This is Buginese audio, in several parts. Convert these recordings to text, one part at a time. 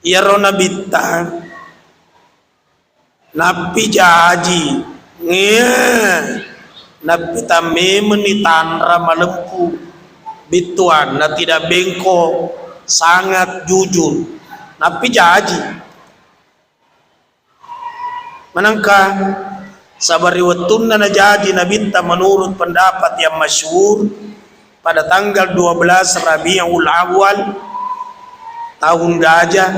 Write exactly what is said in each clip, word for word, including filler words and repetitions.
Iyaro Nabitta nappi jaji, ngea, nappi tammemenni tanra malempu bittuanna, tidak bengkok, sangat jujur. Nappi jaji. Manengka, saba ri wettunna najaji Nabitta, menurut pendapat yang masyhur, pada tanggal dua belas Rabiul Awal, tahun gajah.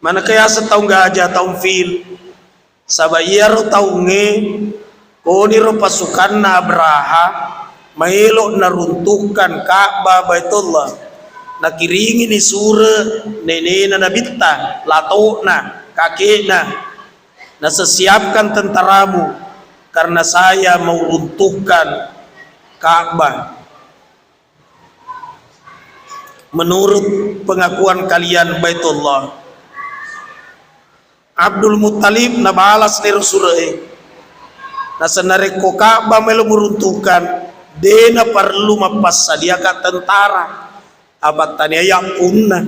Manengka yaseng taung gajah, taung fil. Saba iyaro taungnge, koniro pasukanna Abraha maelo naruntuhkan Ka'bah, Baitullah. Nakiringini sure nenena Nabitta, latokna, kakekna, nasesiapkan tentaramu karena saya mau runtuhkan Ka'bah. Menurut pengakuan kalian, Baitullah. Abdul Muttalib nabalas niro sure'e. Naseng narekko Ka'bah melo muruntuhkan, de naparellu mappassadiaka tentara. Apa tania yappunna.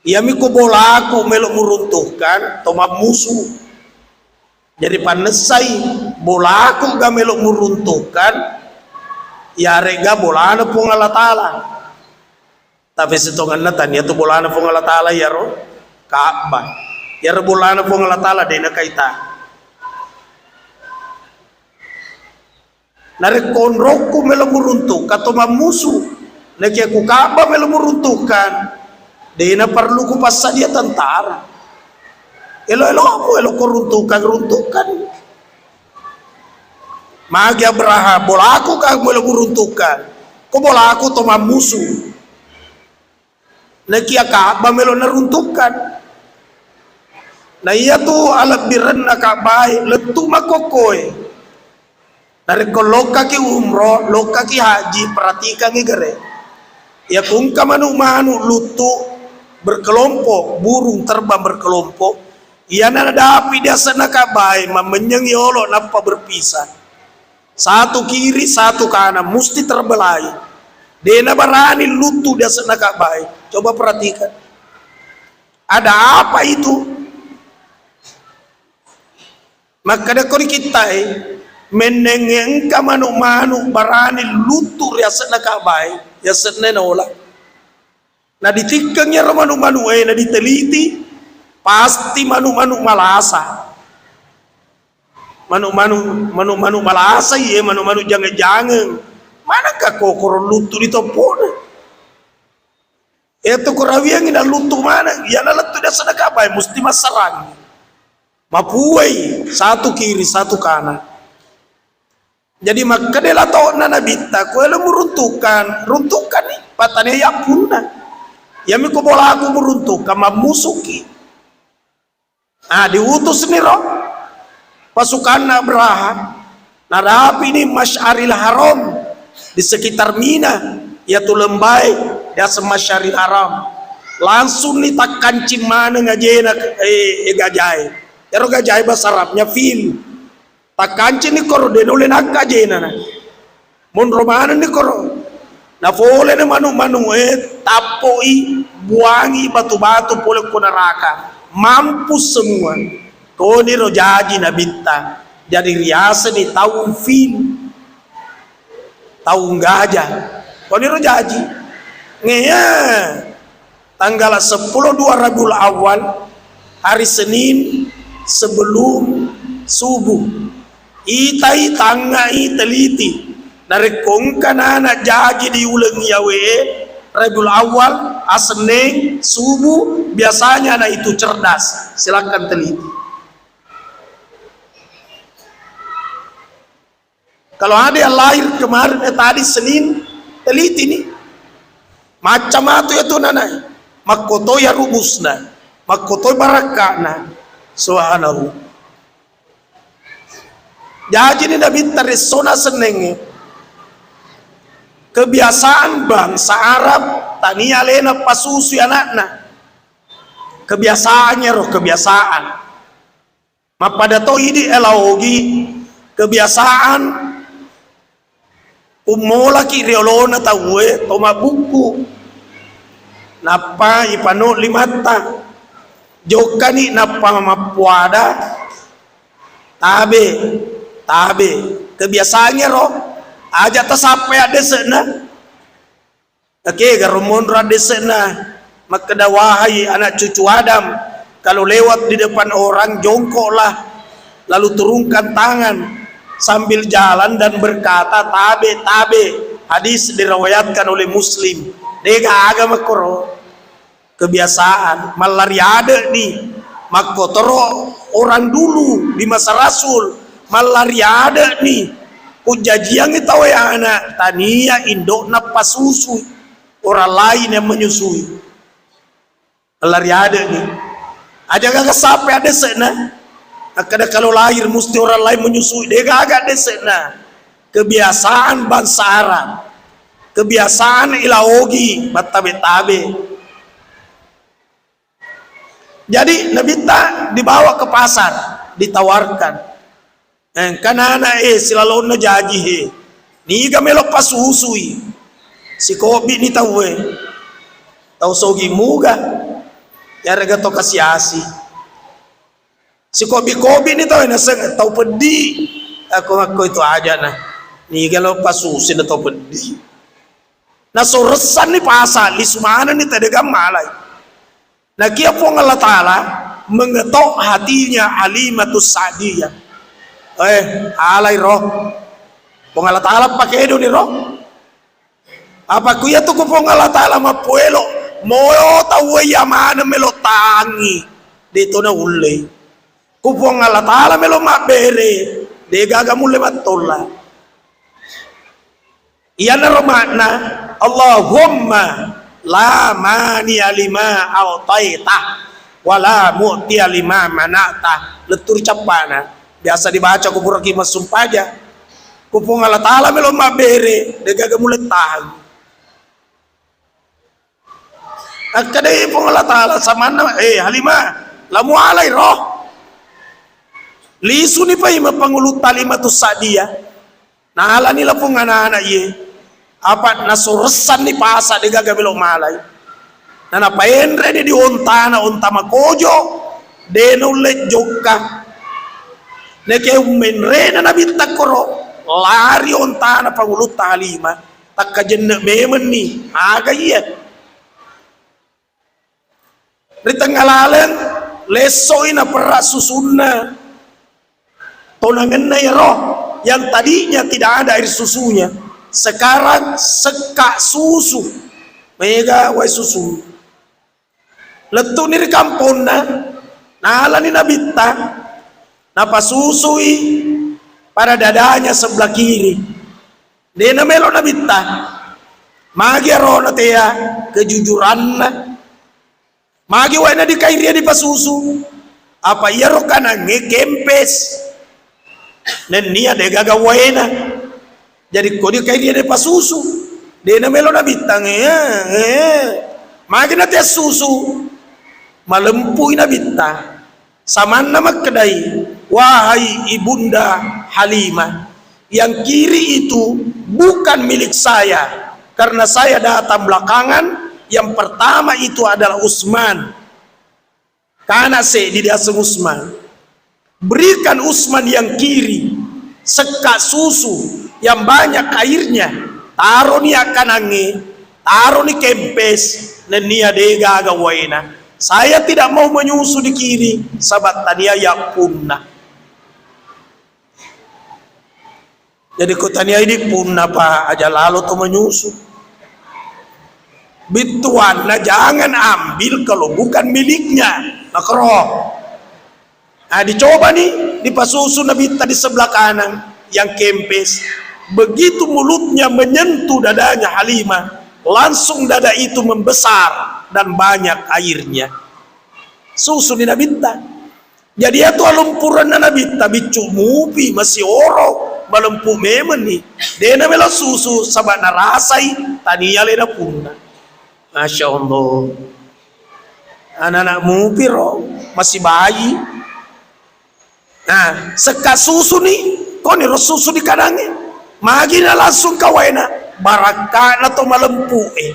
Iyami ko bolaku melo muruntuhkan, to mammusu. Jadi pannessai, bolaku ga melo muruntuhkan, yarega bolana Puang Allah Ta'ala. Tapi sitongenna tania tu bolana Puang Allah Ta'ala, yaro Ka'bah. Yaro bolana Puang Allah Ta'ala, de nakaita. Narekko onrokku melo muruntuhkan, to mammusu, nakia ku Ka'bah melo muruntuhkan, de naparellu ku passadia tentara. Elo-elokku, elokko runtuhkan, runtuhkan. Magi Abraha, bolaku ka melo muruntuhkan, ko bolaku to mammusu. Nakia Ka'bah melo naruntuhkan. Na iyatu alebbirenna Ka'bah e, lettu makkokkoe. Narekko lokkaki umroh, lokkaki haji, perhatikangi gare. Iya kungka manu-manu luttu berkelompok, burung terbang berkelompok, iyana nadapi diasenna Ka'bah e, mammenyengi olo nappa berpisah. Satu kiri, satu kanan, musti terbelai. De nabarani luttu diasenna Ka'bah e. Coba perhatikan. Ada apa itu? Makkeda ko ri kitta e, mennengnge engka manu-manu barani luttu ri asenna Ka'bah e, yasenna naola. Naditikkengi ero manu-manu e, naditeliti, pasti manu-manu malasa. Manu-manu, manu-manu malasa iye, manu-manu jangeng-jangeng. Manengka kokoro luttu di toppona. Etu kurawiangngi naluttu maneng, iyana lettu diasenna Ka'bah e, musti massarang. Mapuai, satu kiri, satu kanan. Jadi makkeda latokna Nabitta, ko elo muruntuhkan, runtuhkanni, patane yappunna. Iyami ko bolaku muruntuhkan, mammusuki. Ah, diutusniro pasukanna Abraha, narapini Masyaril Haram di sekitar Mina, yatu lembae diaseng Masyaril Haram. Langsungni takkancing maneng ajena, eh, eh, gajae. Ero gajae bahasa Arabnya fil. Takkancingni koro de nulle nakka ajena na. Monro manenni koro. Napoleni manu-manu e, tappoi, buangi batu-batu pole ko neraka. Mampus semua. Koniro jaji Nabitta. Jadi riaseni taung fil. Taung gajah. Koniro jaji. Ngea. Tanggal sepuluh dua Rabiul Awal, hari Senin sebelum subuh. Itai, tangngai, teliti. Narekko engka nana jaji di uleng iyawe, Rabiul Awal, asenneng, subuh, biasanya anak itu cerdas. Silakan teliti. Kalau ada yang lahir kemarin, eh, tadi Senin, teliti ni. Macam apa itu nana? Makkotoi ya rubusna, makkotoi barakkana. Subhanallah. Jaji ni Nabitta ri essona Sennengnge. Kebiasaan bangsa Arab, tania alena pasusui anakna. Kebiasaannya roh, kebiasaan. Mappada to idi ela Ogi, kebiasaan ummolaki riolona tauwe to mabbukku. Nappa ipano limatta. Jokkani nappa mappuada, tabe, tabe. Kebiasaangnge ro, aja tasappai addese'na. Oke, garo monro addese'na. Makkeda, "Wahai anak cucu Adam, kalau lewat di depan orang, jongkoklah, lalu turunkan tangan sambil jalan dan berkata, 'Tabe, tabe.'" Hadis diriwayatkan oleh Muslim. Dega aga makkoro. Kebiasaan, mallari ade'ni. Makkotoro orang dulu di masa Rasul, mallari ade'ni. Pujjajiangngi tau e anak, tania indo'na pasusui, orang lain yang menyusui. Mallari ade'ni. Aja gaga sape adese'na. Akkeda kalau lahir mesti orang lain menyusui, de gaga adese'na. Kebiasaan bangsa Arab. Kebiasaan ilaogi mattabe-tabe. Jadi Nabitta dibawa ke pasar, ditawarkan. Engka nana e silalonna jaji he. Niga melo pasusui. Sikobi ni tau e. Tau sogi muga. Yarega to kasi-asi. Sikobi-kobi ni tau e naseng tau peddi. Ako ngakko itu aja na. Niga lo pasusui na tau peddi. Nasoressanni pasa, lisu manenni tedega malai. Nakia Puang Allah Ta'ala mengetok hatinya Halimatus Sa'diyah. Eh, alai roh. Puang Allah Ta'ala pakedoni roh. Apa ku iya tu ku Puang Allah Ta'ala mappuelo, moyo tau iya maneng melo tangi. De to na ulle. Ku Puang Allah Ta'ala melo mabbere, de gaga mulle mattolla. Iyanaro makna, Allahumma la mani'a lima a'taita, wa la mu'tiya lima mana'ta. Lettu ri cappana. Biasa dibaca ku puraki massumpaja. Ku Puang Allah Ta'ala melo mabbere, de gaga mulle tahang. Akkadai Puang Allah Ta'ala samanna, "Eh, Halimah, la mualai roh." Lisuni pai mapangulutta Halimatus Sa'diyah. Nalani lapung anak-anak iye. Apa nasoressanni pasa de gaga melo malai. Nanapaenreni di ontana, onta makojo, de naulle jokka. Neke ummenrena Nabitta koro, lari ontana pangulutta Halimah. Takkajenne memenni, aga iya. Ri tengnga laleng, lessoi naperra susunna. Tonangenna iyaro, yang tadinya tidak ada air susunya, sekarang sekka susu. Mega wae susu. Lettuni ri kamponna, nalani Nabitta, napasusui pada dadanya sebelah kiri. De namelo Nabitta. Magi arona tea kejujuranna. Magi waena dikairia dipasusu. Apa iyaro kanangnge kempes. Nennia de gaga waena. Jadi ko dikairia dipasusu. De namelo Nabitta, eh, eh. Magi natea susu. Malempui Nabitta. Samanna makkedai, "Wahai Ibunda Halimah, yang kiri itu bukan milik saya, karena saya datang belakangan. Yang pertama itu adalah Utsman." Kana seddi diaseng Utsman. "Berikan Utsman yang kiri, sekka susu yang banyak airnya, taroni akkanangnge, taroni kempes, nennia de gaga waena. Saya tidak mau menyusu di kiri, saba tania yappunna." Jadi ko tania idi punna pa aja lalo to menyusu. Bittuanna jangan ambil kalau bukan miliknya. Makro. Nah, dicoba nih, dipasusu Nabitta di sebelah kanan yang kempes. Begitu mulutnya menyentuh dadanya Halimah, langsung dada itu membesar dan banyak airnya. Susu ni Nabitta. Jadi iyatu alumpurenna Nabitta biccu mupi, masioro, malempu memenni. De namelo susu saba narasai tania alena punna. Masya Allah. Anak-anak mupi ro, masih bayi. Nah, sekka susu ni, koni ro susu di kadangnge. Magi na langsung kawaina, barakkana to malempu e.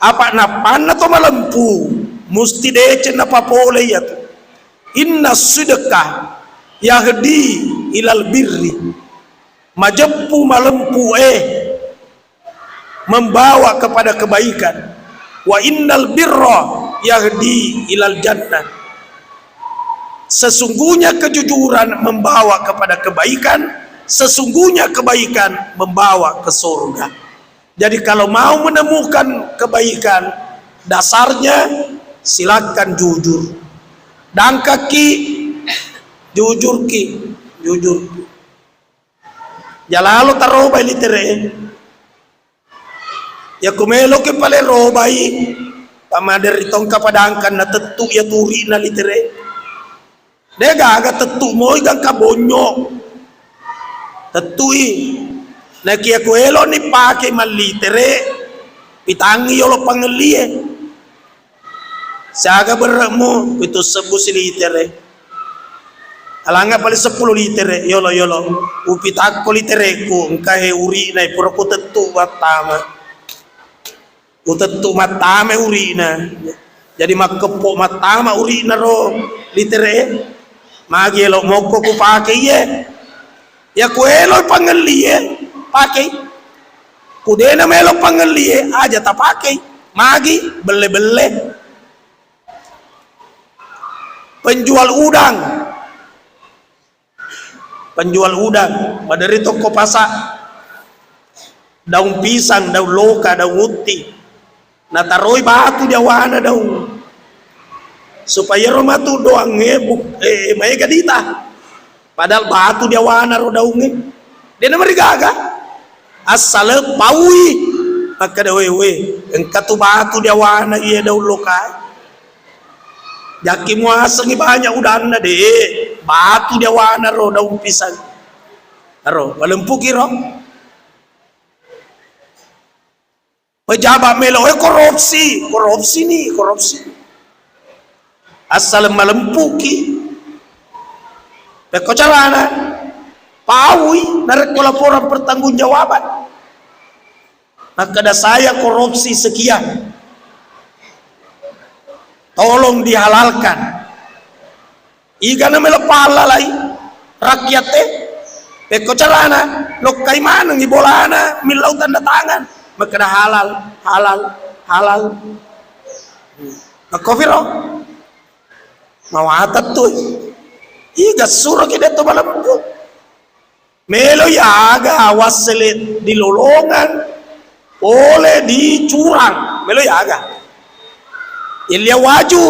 Apa nappanna to malempu, musti deceng napapole iyatu. Inna sidqa yahdi ilal birri. Majeppu malempu e membawa kepada kebaikan. Wa innal birra yahdi ilal jannah. Sesungguhnya kejujuran membawa kepada kebaikan, sesungguhnya kebaikan membawa ke surga. Jadi kalau mau menemukan kebaikan, dasarnya silakan jujur. Dangkaki, jujurki, jujurki. Jalalo tarobai litere. Yakko meloki pale robai, pamaderri tongka padangkan na tettu ya turi na litere. De gaga tettu moi gangka bonyo. Tettui. Nakia ko eloni pake mallitere, pitangi yolo pangellie. Siaga berre'mu, pitu sebbu silitere. Alanga paling seppulo litere, yolo, yolo. Upitakko litereku, engka he uri'na, pura ku tettu mattama. Utettu mattama uri'na. Jadi makkeppo mattama uri'na ro litere. Magi elo mokko ku pake iye. Ya ku elo pangellie, pakei. Ku dena melo pangellie, aja tapakei. Magi belle-belle. Penjual udang. Penjual udang, maderri tokko pasa. Daung pisang, daung loka, daung utti. Nataroi batu jawana daung. Supaya ro matu doangnge bu-, eh, maega dita. Padahal batu jawana ro daungnge. Dena marigaga. Assale paui. Makkeda, "We, we, engka tu batu jawana iya daung loka." Jakki muasengi banyak udanna de, batu jawana ro daung pisang. Aro, malempuki ro. Pejabat melo, eh, korupsi, korupsi ni, korupsi. Asal malempuki. Pekko carana, paui narekko laporan pertanggungjawaban. Makkeda saya korupsi sekian. Tolong dihalalkan. Igana melo pahallalai rakyat e. Pekko carana, lokkai manengi bolana, millau tanda tangan. Makkeda halal, halal, halal. Makkofiro. Mawatang tu. Iga suroki de to malempu. Melo yaga wassele di lolongang, pole di curang. Melo yaga. Illia waju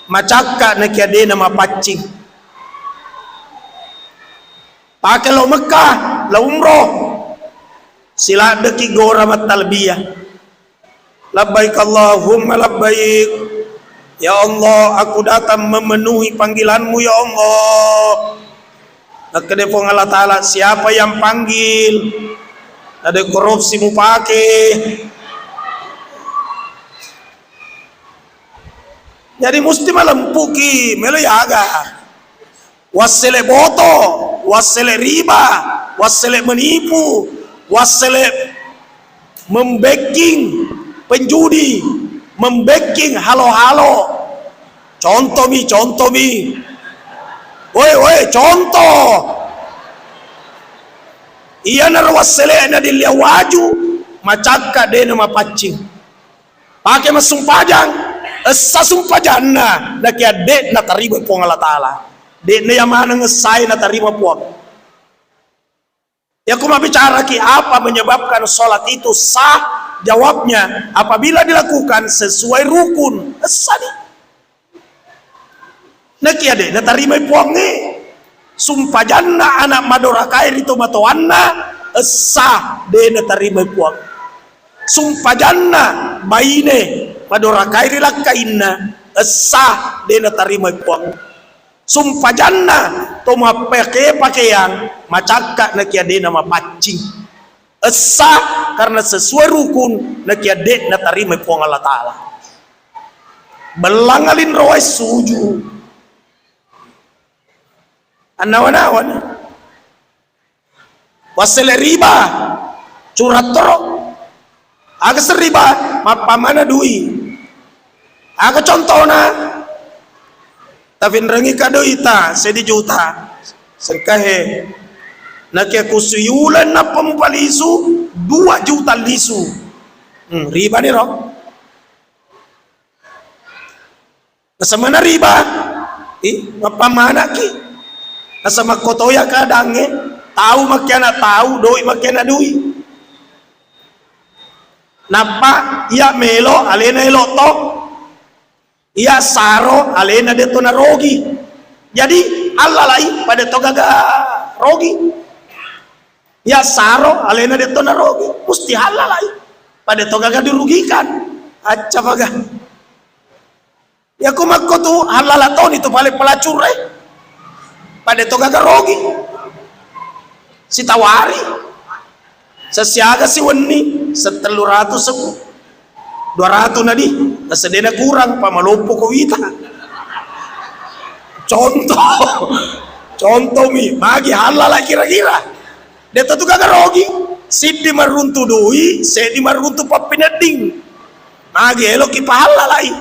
macakka nakia dena mapaccing. Pake lao Mekkah, lao umroh. Siladdeki gora mattalbiyah. Labbaik Allahumma labbaik. Ya Allah, aku datang memenuhi panggilanmu, ya Allah. Nakkeda Puang Allah Ta'ala, siapa yang panggil? Ada korupsi mupake. Jadi musti malempuki, melo yaga. Wassele boto, wassele riba, wassele menipu, wassele membacking penjudi, membacking halo-halo. Contoh mi, contoh mi. Woi, woi, contoh. Iyanaro wassele na dillia waju, macakka dena mapaccing. Pake massumpajang, essa sumpajanna, nakia de natarima Puang Allah Ta'ala. De na yamaneng essae natarima Puang. Ya, ku mabbicaraki apa menyebabkan sholat itu sah? Jawabnya, apabila dilakukan sesuai rukun, essani. Nakia de natarimai Puangnge. Sumpajanna anak madorakai ri tomatoanna, essa de natarimai Puang. Sumpajanna baine madorakai ri lakkainna, essa de natarimai Puang. Sumpajanna to mappake-pakeang macakka nakia de namapaccing. Essa karena sesuai rukun nakia de natarimai Puang Allah Ta'ala. Bellang alinrowae suju. Annawa-nawa. Wassele riba, curang toro. Aga seriba? Mappamana dui. Aga contona? Tafinrengi ka dui ta seddi juta. Sengkahe. Nakia kusuyulen nappa mupalisu dua juta lisu. Hmm, riba ni ro. Nasemana riba. Ih, mappamanaki. Nasema kotoya kadangnge. Tau makiana tau, doi makiana dui. Nappa iya melo alena elo to. Iya saro alena de to narogi. Jadi allalai pada to gaga rogi. Iya saro alena de to narogi. Musti hallalai pada to gaga dirugikan. Acca paga. Iya ku makko tu hallala toni tu pale pelacur e. Pada to gaga rogi. Sitawari. Sesiaga siwenni setellu ratu sebu. Dua ratu nadi, nasedena kurang, pamaloppo ko wita. Contoh. Contoh mi, magi hallala kira-kira. De to tu gaga rogi. Siddi maruntu dui, seddi maruntu pappinedding. Magi eloki pahallalai.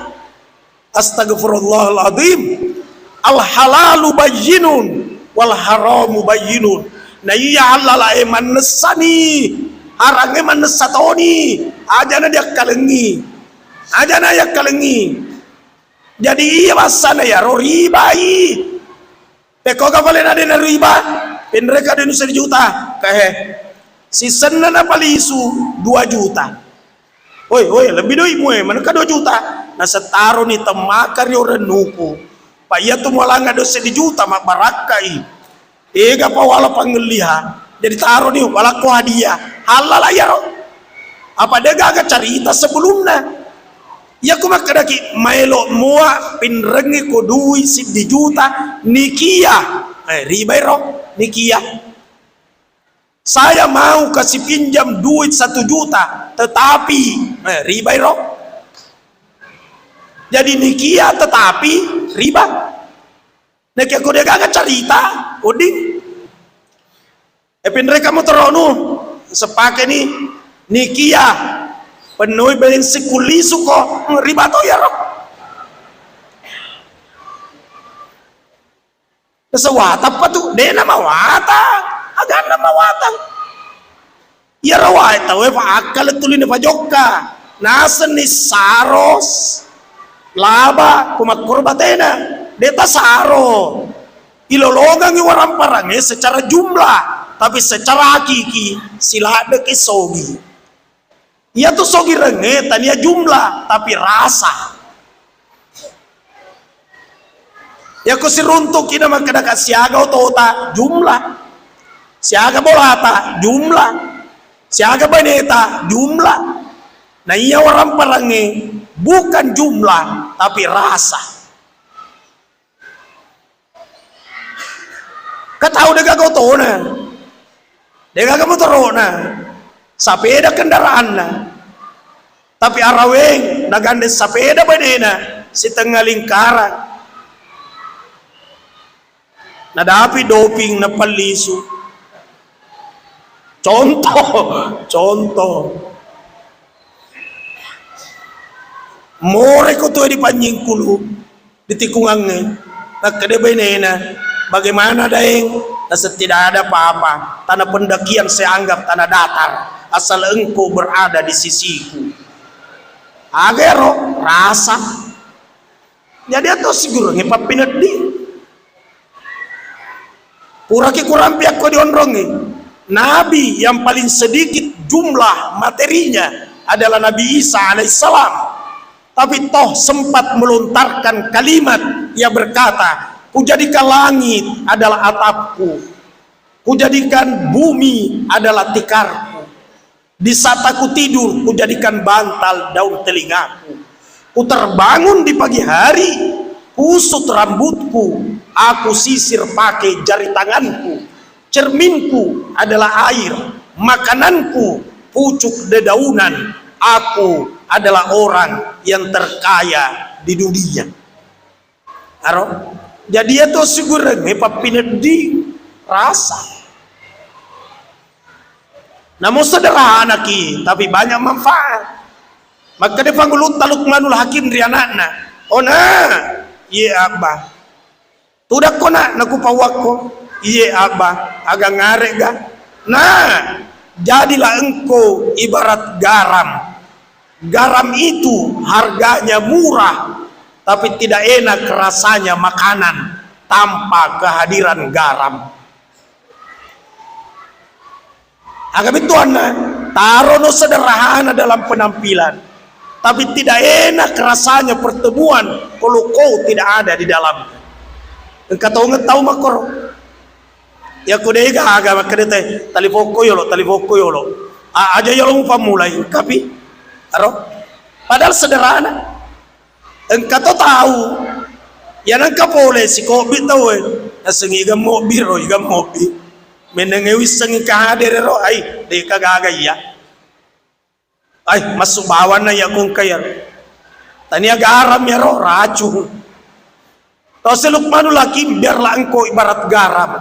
Astagfirullahaladzim. Al halalu bayyinun wal haramu bayyinun. Na iya hallala e mannessani, harangnge mannessa toni. Ajana diakkalengi. Ajana yakkalengi. Jadi iya bassana yaro ribai. Pekkoga pale na dena riba, penreka denu sejuta, kahe. Sisenna napalisu dua juta. Oi, oi, lebbi doimu e, manengka dua juta. Nasettaroni temmaka ri orennuku. Pa iyatu mualanga do seddi juta mabbarakkai. Ega pawala pangelliha. Jadi taroni walakko hadiah. Halala iyaro. Apa de gaga carita sebelumna. Iya ku makkedaki maelo mua pinrengngi ko dui siddi juta nikia. Eh, riba ero nikia. Saya mau kasih pinjam duit satu juta, tetapi, eh, riba ero. Jadi nikia tetapi riba. Nakia ko de gaga carita, wedding. E, pinreka motoronu, sepakeni nikia, pennoi bensin ku lisu ko, riba to iyaro. Nasewatang pa tu, de namawatang, aganna mawatang. Iyaro wae tauwe fa akkale tuli nafajokka. Nasenni saros, laba, ko makkoro batena. De tasaro. Ilolongengngi waramparangnge secara jumlah, tapi secara hakiki siladdeki sogi. Iyatu sogirengnge tania jumlah, tapi rasa. Yako siruntuki na makkedaka siaga otota jumlah, siaga bolata jumlah, siaga baneta jumlah. Na iya waramparangnge bukan jumlah, tapi rasa. Ka tau degaga otona, degaga motorona, sapeda kendaraanna, tapi araweng nagandeng sapeda benena sitengnga lingkarang, nadapi doping napallisu. Contoh, contoh. Moreko tue di Panyingkulu, di tikungangnge, nakkeda bainena, "Bagaimana, Daeng?" Naseng, "Tidak ada apa-apa. Tanah pendakian saya anggap tanah datar, asal engkau berada di sisiku." Agero rasa. Jadi atau sigurengnge pappinedding. Puraki kurampi akko dionrongngi. Nabi yang paling sedikit jumlah materinya adalah Nabi Isa alaihissalam. Tapi toh sempat melontarkan kalimat, ia berkata, "Kujadikan langit adalah atapku, kujadikan bumi adalah tikarku." Di saat aku tidur, kujadikan bantal daun telingaku. Kuterbangun di pagi hari, kusut rambutku, aku sisir pakai jari tanganku. Cerminku adalah air, makananku pucuk dedaunan. Aku adalah orang yang terkaya di dunia. Aro, jadi itu sigurengnge pappinedding rasa. Namun sederhana ki, tapi banyak manfaat. Makkeda pangulutta Luqmanul Hakim ri ana'na, "Ona, iye abba. Tudakko na, nakupawakko, iye abba, agang aregga? Nah, jadilah engkau ibarat garam. Garam itu harganya murah, tapi tidak enak rasanya makanan tanpa kehadiran garam." Aga bettuanna, tarono sederhana dalam penampilan, tapi tidak enak rasanya pertemuan kalau kau tidak ada di dalam. Engka tongeng tau makkoro. Iya ko de'ga aga makkeda te, "Talipokko yolo, talipokko yolo." A-, aja yolo mupammulai, engkapi. Aro? Padahal sederhana. Engka to tau, iya nengka pole sikobbi tau e, nasengngi iga mobbi ro, iga mobbi. Menengnge wissengngi kadere ro, ai, de'ka gaga iya. Ai, massu bawanna iya kongka iya. Tania garam iya ro, racung. Tose Luqmanul Hakim, biarlah engkau ibarat garam.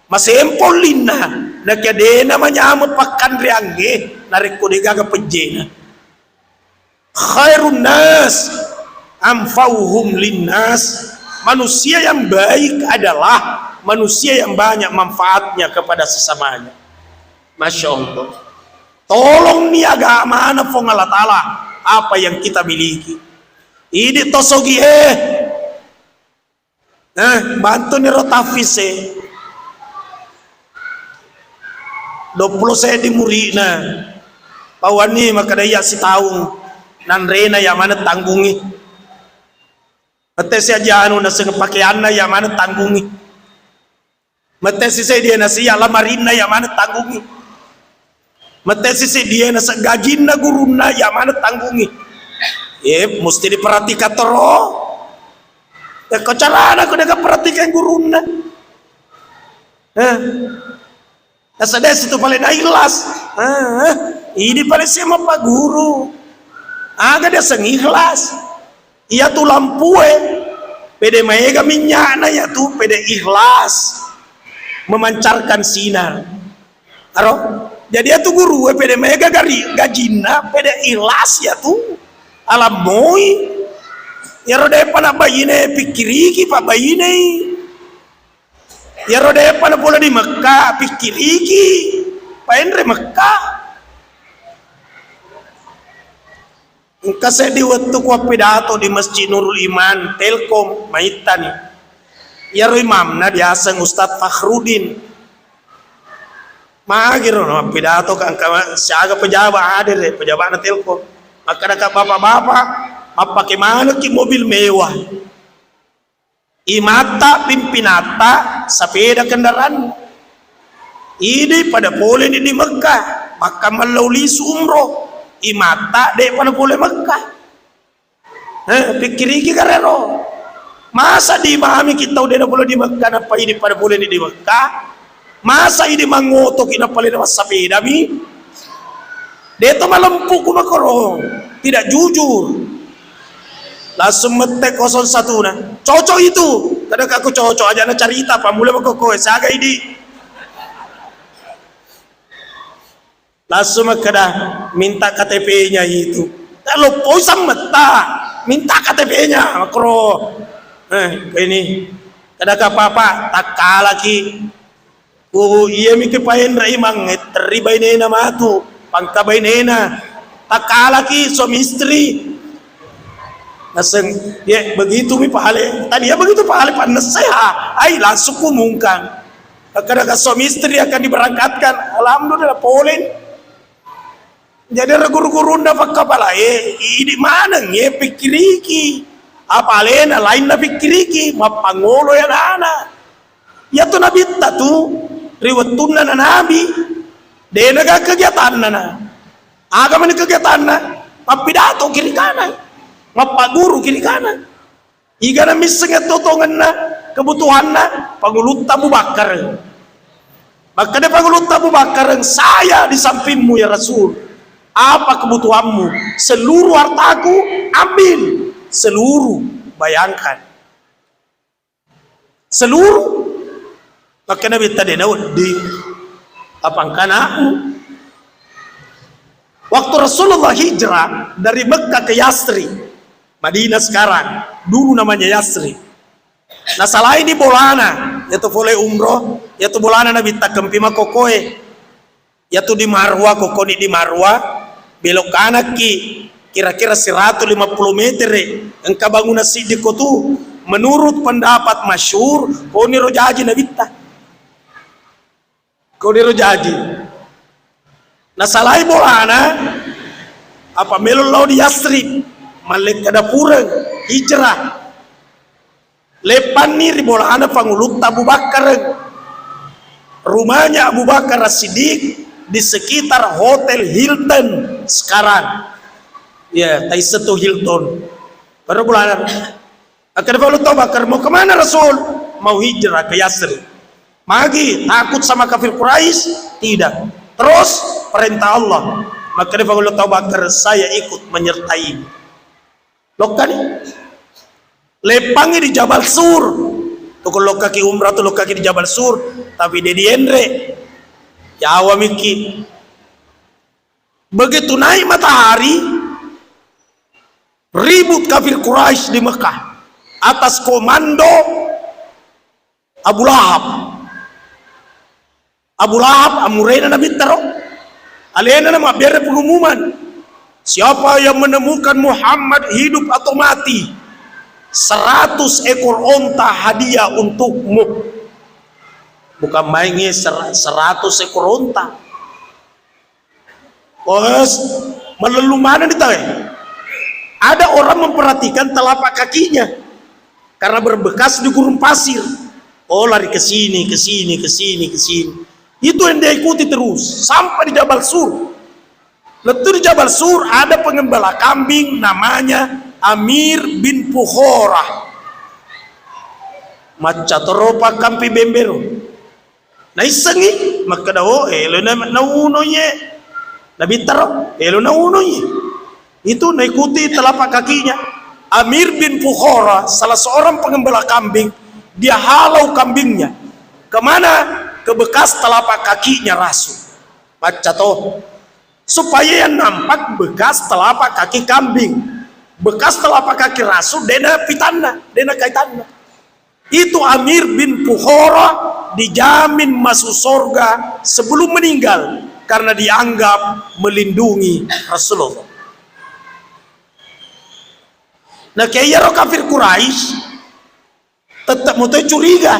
Masempo linna, nakia de'na manyameng pakkanreangnge, narekko de'gaga pejjena. Khairun nas anfa'uhum linnas. Manusia yang baik adalah manusia yang banyak manfaatnya kepada sesamanya. Masya Allah. Tolong ni agamana Puang Allah Ta'ala, apa yang kita miliki. Idi tosogi eh. Eh, bantuni ro tahfiz e. Duappulo seddi muri'na. Pawanni makkeda iya sitaung nanrena iya maneng tanggungngi. Mette si aja anu naseng pakeanna iya maneng tanggungngi. Mette si seddie nasi iya lamarinna iya maneng tanggungngi. Mette si seddie nasi gajinna gurunna iya maneng tanggungngi. Eh, mesti diperhatikan toro. Yakko carana ko de'ga perhatikan gurunna. Eh. Nasaba situ pale na ikhlas. Eh, ini pale sia mappaguru. Aga diaseng ikhlas. Iyatu lampue, pede maega minyakna iyatu, pede ikhlas memancarkan sinar. Aro? Jadi iyatu gurue pede maega gari, gajinna, pede ikhlas iyatu. Alammoi. Iyaro de'pa na baine pikkiriki pa bainei. Iyaro de'pa na pole di Mekka pikkiriki. Paenre Mekka. Engka seddi wettu ku appidato di Masjid Nurul Iman, Telkom, maittani. Iyaro imamna diaseng Ustadz Fakhrudin. Magiro no appidato ka engka ma-, siaga pejabat hadere, pejabatna Telkom. Makkeda ka bapak-bapak, mappake manekki mobil mewah. Imatta pimpinatta sapeda kendaraan. Idi pada poleni di Mekka, bakka mallau lisu umroh. Imatta de'pa na pole Mekka. Eh, pikkiriki karero. Masa di imami ki tau de'na pole di Mekka, nappa idi pada poleni di Mekka. Masa idi mangotoki nappa lena massapedami? De'to malempu ku makoro, tidak jujur. Langsung mette kosong satu na. Cocok itu. Kada ka ku cocok aja na carita, pammula makoko, saga idi. Langsung makkeda, "Minta K T P-nya itu." Loppoi sammetta, "Minta K T P-nya," makro. Eh, ini. Kada ka papa, takkalaki. Oh, iya miki paenre imang, terri bainena matu, pangka bainena. Takkalaki suami istri. Naseng, ya begitu mi pale. Tadi ya begitu pale, panas saya. Ai, langsung kumungkang. Kada ka suami istri akan diberangkatkan. Alhamdulillah, polen. Jadi, guru-gurunna pakkapalae, idi maneng ye pikkiriki. Apa alena lainna pikkiriki, mappangolo ya anak-anak. Iyatu nabitta tu, ri wettunna na nabi, de'na ga kegiatanna na. Aga mani kegiatanna? Mappidato kiri kanan, mappaguru kiri kanan. Igana misseng tongenna kebutuhanna pangulutta Abu Bakar. Makkeda pangulutta Abu Bakar, "Saya di sampingmu ya Rasul. Apa kebutuhanmu? Seluruh hartaku ambil, seluruh." Bayangkan. Seluruh. Makkeda Nabitta, "De' nawedding. Apa engka anakmu?" Waktu Rasulullah hijrah dari Mekah ke Yasrib, Madinah sekarang, dulu namanya Yasrib. Nasalaini bolana, yaitu pole umroh, yaitu bolana Nabi takkempi makokoe. Yaitu di Marwa, kokoni di Marwa, belok kanakki kira-kira seratus lima puluh meter, engka bangunan siddi ko tu. Menurut pendapat masyhur, koniro jaji Nabitta. Koniro jaji. Nasalai bolana, apa melo lao di Yasrib, mallekka dapureng, hijrah. Leppanni ri bolana Pangulutta Abu Bakkareng. Rumahnya Abu Bakar As-Siddiq di sekitar Hotel Hilton sekarang. Ya, taisseng tu Hilton. Baru bolana. Akan Pangulutta Abu Bakar, "Mau kemana Rasul?" "Mau hijrah ke Yasrib." "Magi, takut sama kafir Quraisy?" "Tidak." "Terus?" "Perintah Allah." Maka dia Pangulutta Abu Bakar, "Saya ikut menyertai." Lokkani. Leppangi di Jabal Sur. Tuh, kalau lokkaki umrah tuh, lokkaki di Jabal Sur. Tapi dia dienre. Yawa miki. Begitu naik matahari, ribut kafir Quraisy di Mekah atas komando Abu Lahab. Abu Lahab, amurena Nabitta ro. Alena na mabbere pengumuman. "Siapa yang menemukan Muhammad hidup atau mati, seratus ekor onta hadiah untukmu." Bukan main, ya, ser-, seratus ekor onta. Bos, melellu mana di tau, eh? Ada orang memperhatikan telapak kakinya karena berbekas di gurun pasir. Oh, lari ke sini, ke sini, ke sini, ke sini. Itu yang dia ikuti terus sampai di Jabal Sur. Lettu di Jabal Sur ada pengembala kambing namanya Amir bin Fukhara. Macca toro pakkampi bembero. Naissengi, makkeda, "Oh, elo na-, nauno iye." Nabitta ro, "Elo nauno iye." Itu naikuti telapak kakinya. Amir bin Fukhara, salah seorang pengembala kambing, dia halau kambingnya. Kemana? Ke bekas telapak kakinya Rasul. Macca to. Supaya yang nampak bekas telapak kaki kambing. Bekas telapak kaki Rasul, dena pitanna, dena kaitanna. Itu Amir bin Fukhara dijamin masuk surga sebelum meninggal karena dianggap melindungi Rasulullah. Nah, kayak iyaro kafir Quraisy, tetap mutoi curiga,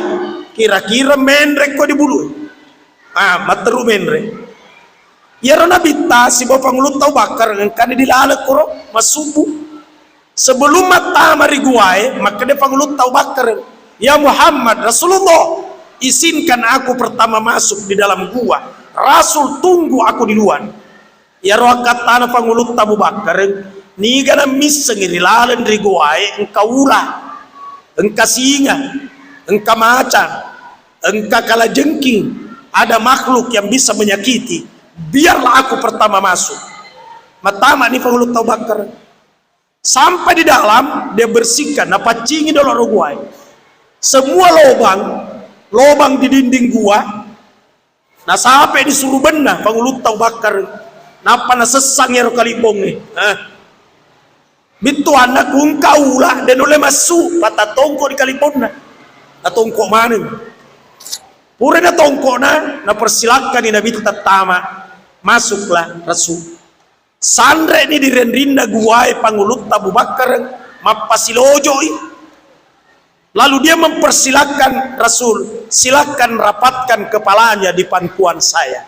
kira-kira menre ko di bulu. Ah, matteru menre. Iyaro Nabitta sibawa Pangulutta Abu Bakar engkani di laleng koro massubu. Sebelum mattama ri guae, makkeda Pangulutta Abu Bakar, "Ya Muhammad, Rasulullah, izinkan aku pertama masuk di dalam gua. Rasul, tunggu aku di luar." Iyaro akkattana Pangulutta Abu Bakar, niga nammissengi ri laleng ri guae engka ula, engka singa, engka macang, engka kalajengking, ada makhluk yang bisa menyakiti, biarlah aku pertama masuk. Mattamani Pangulutta Abu Bakar. Sampai di dalam, dia bersihkan, napaccingi dolo ro guae. Semua lobang, lobang di dinding gua, nasape di surubenna Pangulutta Abu Bakar, nappa nasessang ero kalibbongnge. Eh. Bittuanna kungka ula, de nulle massu, patatongko di kalibbonna. Natongko maneng. Pura natongkona, napersilakkani Nabitta tama. Masuklah Rasul. Sanre'ni di renrinna guae Pangulutta Abu Bakar, mappasilojo'i. Lalu dia mempersilahkan Rasul, "Silakan rapatkan kepalanya di pangkuan saya."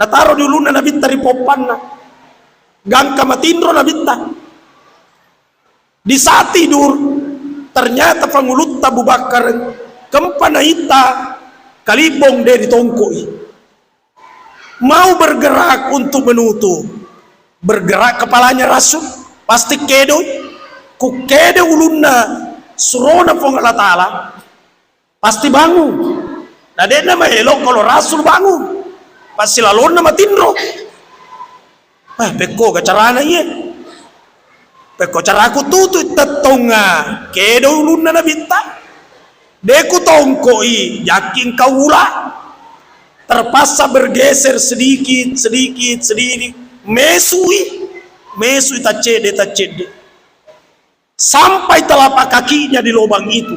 Nataro di ulunna Nabitta ri poppanna. Gangka matinro Nabitta. Di saat tidur, ternyata Pangulutta Abu Bakar kempa naitta kalibbong de ditongkoi. Mau bergerak untuk menutup. Bergerak kepalanya Rasul, pasti kedoi. Ku kede ulunna surona Puang Allah Ta'ala, pasti bangung. Na de'na maelo kalau Rasul bangung. Pasti lalonna matinro. Eh, pekko ga carana iye? Pekko caraku tutu tettonga kedo ulunna Nabitta. De ku tongkoi jakking kaula. Terpaksa bergeser sedikit, sedikit, sedikit. Mesui, mesui taccedde, taccedde. Sampai telapak kakinya di lubang itu.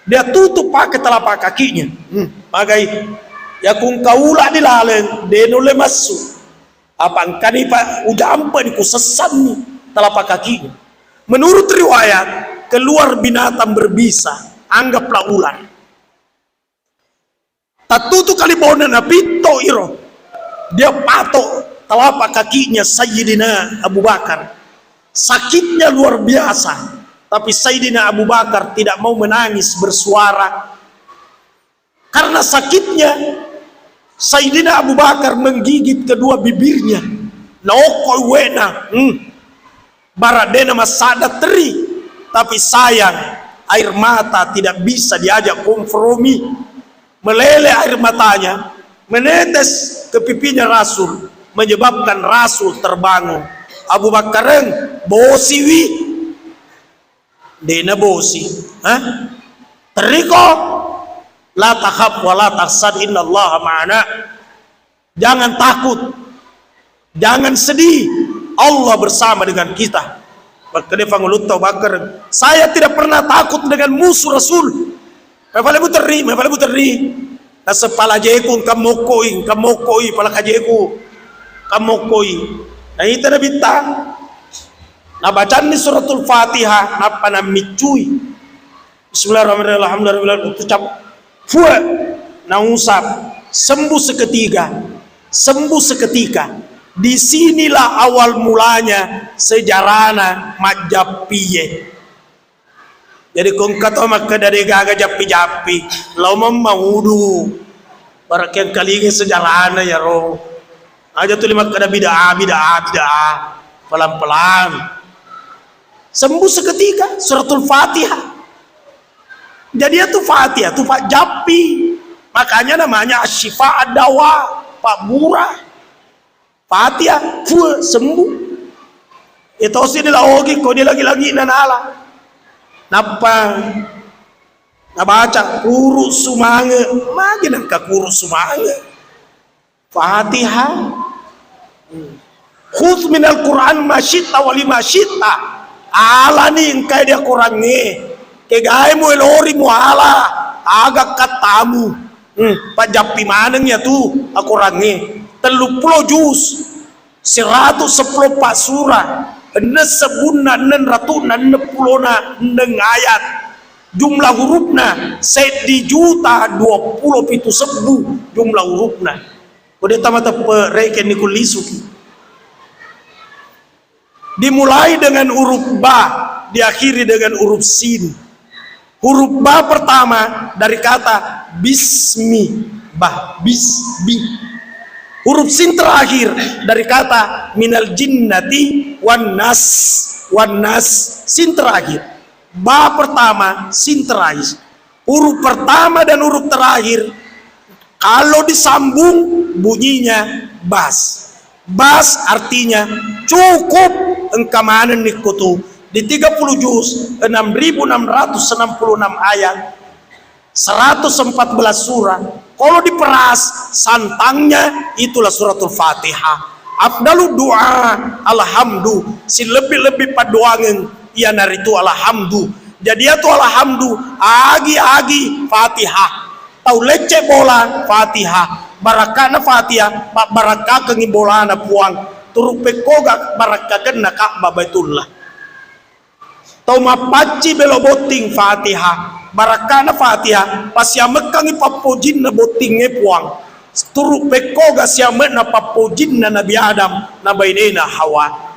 Dia tutup pakai telapak kakinya. Hmm, magai. Ya kung kaula di laleng, de nulle massu. Apa engkani pa ujampeni kusessanni telapak kakinya. Menurut riwayat, keluar binatang berbisa, anggaplah ular. Tattutu kalibona napitto iro. Dia patok telapak kakinya Sayyidina Abu Bakar. Sakitnya luar biasa. Tapi Sayyidina Abu Bakar tidak mau menangis bersuara. Karena sakitnya, Sayyidina Abu Bakar menggigit kedua bibirnya. Naokkoi uwena. Hmm. Bara de na massada teri, tapi sayang, air mata tidak bisa diajak kompromi. Meleleh air matanya, menetes ke pipinya Rasul, menyebabkan Rasul terbangun. Abu Bakar, bosiwi. De na bosi. Hah? Teriko. La takhaf wa la tahzan, innallaha ma'ana. Jangan takut. Jangan sedih. Allah bersama dengan kita. Makkeda Pangulutta Abu Bakar, saya tidak pernah takut dengan musuh Rasul. Mapale muterri, mapale muterri. Naseng pala jeku engka mokkoi, engka mokkoi, pala kajeku. Engka mokkoi. Naita Nabitta. Nabacanni suratul Fatihah, nappa nammiccui. Bismillahirrahmanirrahim. Alhamdulillah, ucap. Fua. Nausap. Sembuh seketika. Sembuh seketika. Disinilah awal mulanya sejarana majjappie. Jadi, ko engka to makkeda de gaga jappi-jappi, lao memmaudu. Barakkiang kalinga sejarana yaro. Aja tuli makkeda bid'ah, bid'ah, bid'ah. Pelan-pelan. Sembuh seketika, suratul Fatihah. Jadi, itu Fatihah, itu Pak Jappi. Makanya namanya Asyifa Adawa, Pak Burah. Fatihah, fua, sembuh. Etosi dilaogi, ko dia lagi-lagi nanala. Nappa, nabaca, kuru sumange, magi nangka kuru sumange. Fatihah. Khudz minal Qur'an ma syi'ta wa lima syi'ta. Alani engkae dia Qur'angnge. Kegae mu elori mu ala. Aga kattamu. Hmm, pajappi maneng ya tu Al-Qur'angnge. Telluppulo juz. Siratu seppulo pa surah. Enneng sebbunna, enneng ratu'na, enneng pulona, enneng ayat. Jumlah hurufna seddi juta dua puluh pitu sebbu jumlah hurufna. Ko de tamateppe rekeng ni kullisuki. Dimulai dengan huruf ba, diakhiri dengan huruf sin. Huruf ba pertama dari kata bismi, ba, bis, bi. Huruf sin terakhir dari kata minal jinnati wan nas, wan nas, sin terakhir. Ba pertama, sin terakhir. Huruf pertama dan huruf terakhir, kalau disambung bunyinya bas. Bas artinya cukup, engka manenni kutu. Di tiga puluh juz, enam ribu enam ratus enam puluh enam ayat, seratus empat belas surah. Kalau diperas, santangnya itulah suratul Fatihah. Afdalu doa, alhamdu. Silebbi-lebbi paddoangeng, iyanaritu alhamdu. Jadi, iyatu alhamdu, agi-agi Fatihah. Tau lecce bola, Fatihah. Barakkana Fatihah, pabbarakkakengngi bolana Puang. Turu pekkoga barakkakenna Ka'bah Baitullah. Tau mappacci belo botting, Fatihah. Barakkana Fatihah, pasiamekkangngi pappojinna bottingnge Puang. Turu pekkoga siame'na pappojinna Nabi Adam na bainena Hawa.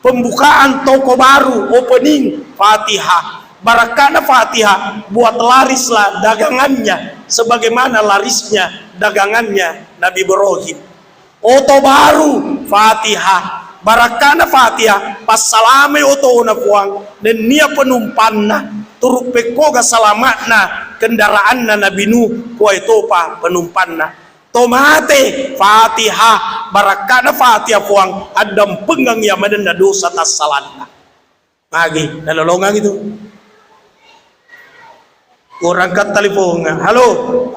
Pembukaan toko baru, opening, Fatihah. Barakkana Fatihah, buat larislah dagangannya sebagaimana larisnya dagangannya Nabi Ibrahim. Oto baru, Fatihah. Barakkana Fatihah, passalamai otona Puang, nennia penumpanna, turu pekkoga salama'na kendaraanna Nabi Nuh, kuwae topa penumpanna. To mate, Fatihah. Barakkana Fatihah, Puang, addampengang iya manenna dosa tassalanna. Magi, nalolongang itu. Kurang kat telepon. Halo,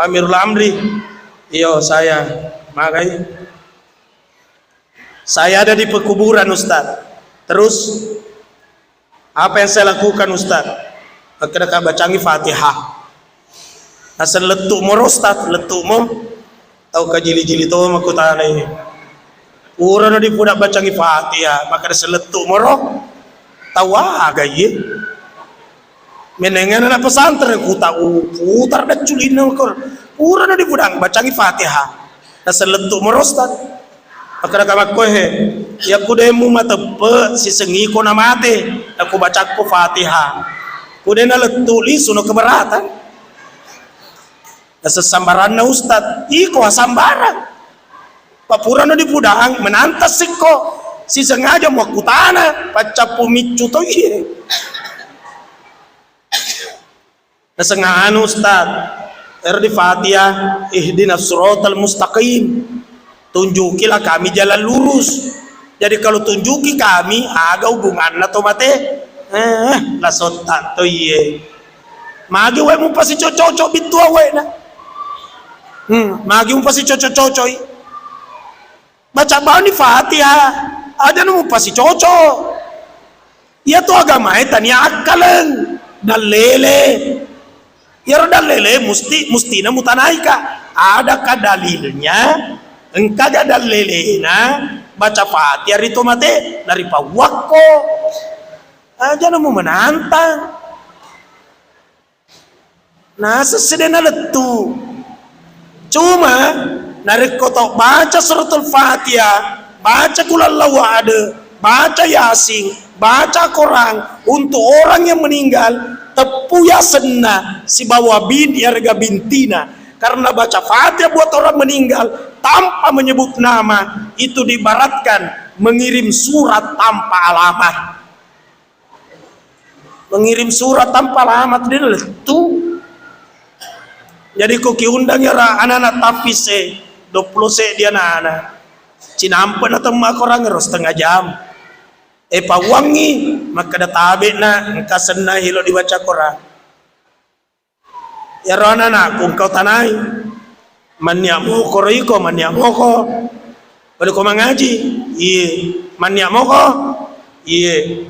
Amirul Amri. Iyo, saya. Magai. Saya ada di pekuburan, Ustaz. Terus, apa yang saya lakukan, Ustaz? Makkeda ka, bacangi Fatihah. Naseng lettu' moro, Ustaz, lettu' mo. Tau kajili-jili to makkutana ini. Purano dipuda bacangi Fatihah, makkeda sellettu' moro. Tau aga iye? Menengngan anak pesantren, ku tau putar dan culinna ko. Purano dipudang bacangi Fatihah. Nasellettu' moro, Ustaz. Makkeda ka makko, he, iya ku de' mumateppe' siseng iko namate, naku bacakko Fatihah. Ku de' nalettu' lisu no keberatan. Nasessambaranna Ustaz, iko asambarang. Papurano dipudang, menantang sikko. Sisengaja muakkutana, paccappu miccu to iye. Nasengnganu Ustaz, ero di Fatihah, ihdinas siratal mustaqim. Tunjukilah kami jalan lurus. Jadi kalau tunjuki kami, aga hubunganna to mate? Eh, la sotta to iye. Magi we mupasicoco-coco bittu awe'na. Hmm, magi mupasicoco-cocoi. Baca bani Fatihah, aja nu mupasicoco. Iya tu agamae tania akkaleng, dallele. Iyaro dallele musti, mustina mutanaika. Adakah dalilnya? Engkaga dallelena? Baca Fatihah ri to mate, naripawakko. Aja nu mumenantang. Naseng sedena lettu'. Cuma, narekko tau baca suratul Fatihah, baca Qul Huwallahu Ahad, baca Yasin, baca Quran untuk orang yang meninggal, teppu yasenna sibawa bin, yarega bintina. Karena baca Fatihah buat orang meninggal tanpa menyebut nama, itu diibaratkan mengirim surat tanpa alamat. Mengirim surat tanpa alamat, de' lettu'. Jadi ko kiundang iyaro anak-anak tahfiz e, duappulo seddi anak-anak. Cinampe' na temma Korang ero setengah jam. E, pauangngi, makkeda, "Tabe'na, engka senna elo dibaca Korang." Iyaro anak-anakku engkau tanai. Mannia moko ro iko, mannia moko. Pada ko mangaji? Iye. Mannia moko? Iye.